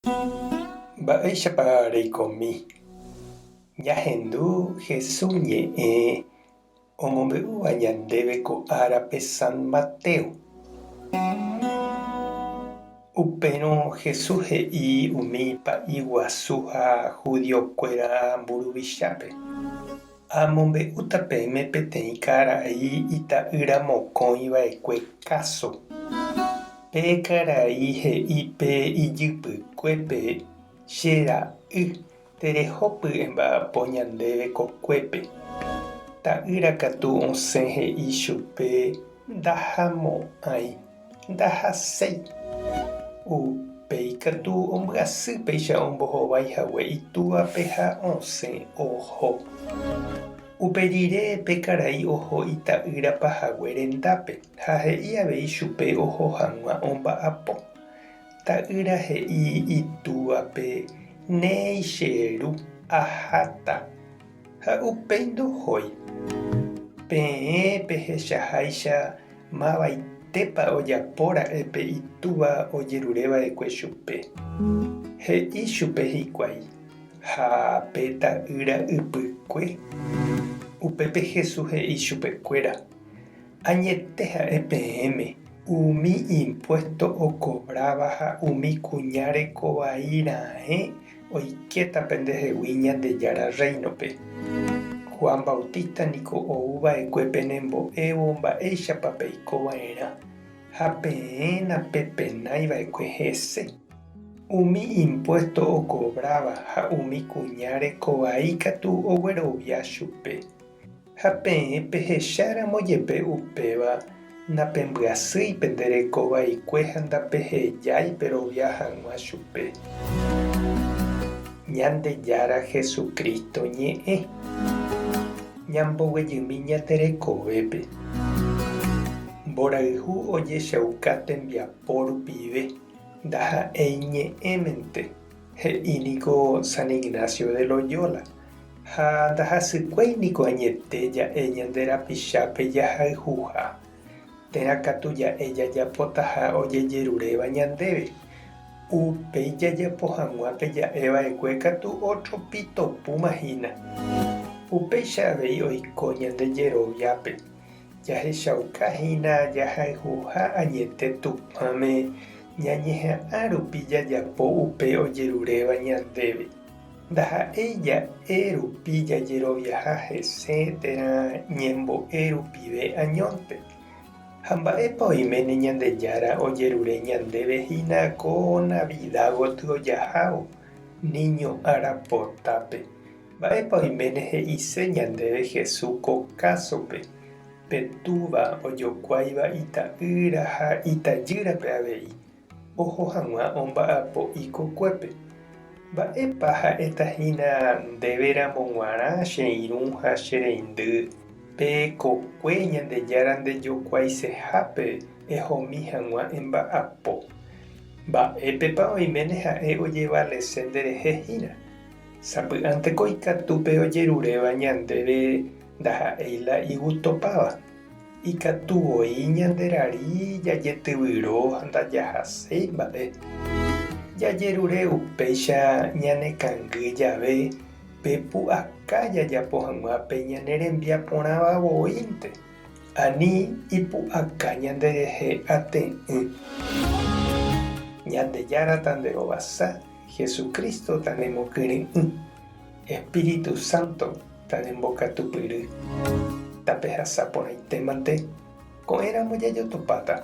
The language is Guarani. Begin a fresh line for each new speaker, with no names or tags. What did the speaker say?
Mba'éichapa reikomi? Ñahendu Jesús ñe'ẽ omombe'úva ñandéve ko árape San Mateo. Upérõ Jesús he'i umi pa'i guasu ha judiokuéra mburuvichápe, Amombe'úta peẽme peteĩ karai ita'ýra mokõi va'ekue káso. Pe karai he'i pe ijypykuépe, Che ra'y, terehópy emba'apo ñandéve kokuépe. Ta'ýra katu osẽ he'i chupe, Ndahamo'ãi, ndahaséi. Upéi katu ombyasy péicha ombohovái hague itúvape ha osẽ oho. Upe rire pe karai oho ita'ýra pahague rendápe. Ha he'i avei chupe oho hag̃ua omba'apo. Ta'ýra he'i itúvape, Néi che ru, aháta. Ha upéi ndohói. Peẽ pehechaháicha mavaitépa ojapóra'e pe itúva ojerureva'ekue chupe. He'i chupe hikuái, Ha pe ta'ýra ypykue. Upépe Jesús he'i chupekuéra, Añete ha'e peẽme, umi impuésto okovráva ha umi kuña reko vai raẽ oikéta pendehegui Ñandejára Rréinope. Juan Bautista niko ou va'ekue penembo'évo mba'éichapa peiko va'erã, ha peẽ napepenái va'ekue hese. Umi impuésto okovráva ha umi kuña reko vai katu oguerovia chupe. Ha peẽ pehecháramo jepe upéva, napembyasýi pende reko vaikue ha ndapehejái perovia hag̃ua chupe. Ñandejára Jesucristo ñe'ẽ. Ñamboguejymi ñande rekovépe. Mborayhu ojechauka tembiapo rupive, ndaha'éi ñe'ẽmente, he'i niko San Ignacio de Loyola. Ha ndahasykuéi niko añete ja'e ñande rapichápe jahayhuha, térã katu ja'e jajapotaha ojejeruréva ñandéve. Upéi jajapo hag̃ua pe ja'e va'ekue katu ótro pitopúma hína. Upéicha avei oiko ñande jeroviápe, jahechauka hína jahayhuha añete Tupãme ñañeha'ã rupi jajapo upe ojeruréva ñandéve. Ndaha'éi ja'e rupi jajeroviaha hese térã ñembo'e rupive añónte. Ha mba'épa oiméne Ñandejára ojerure ñandéve hína ko Navida gotyo jahávo, Niño ára potápe? Mba'épa oiméne he'ise ñandéve Jesús ko kásope, pe Túva ojokuáiva ita'ýra ha itajýrape avei? oho hag̃ua omba'apo ikokuépe. Mba'épa ha'éta hína ndéve ramo g̃uarã che irũ ha che reindy pe kokue Ñandejára ndejokuaisehápe ehomi hag̃ua emba'apo? Mba'épepa oiméne ha'e ojevalese nderehe hína? Sapy'ánteko ikatu pe ojeruréva ñandéve ndaha'éi la igustopáva. Ikatu voi ñande rari jajetyvyro ha ndajahaséi mba'e. Jajerure upéicha ñanekangy jave pe pu'aka jajapo hag̃ua pe ñane rembiaporãva voínte, ani ipu'aka ñanderehe ate'ỹ. Ñandejára tanderovasa, Jesucristo tanemokyre'ỹ. Espíritu Santo tanembokatupyry. Tapehasa porãitémante, ko'ẽramo jajotopáta.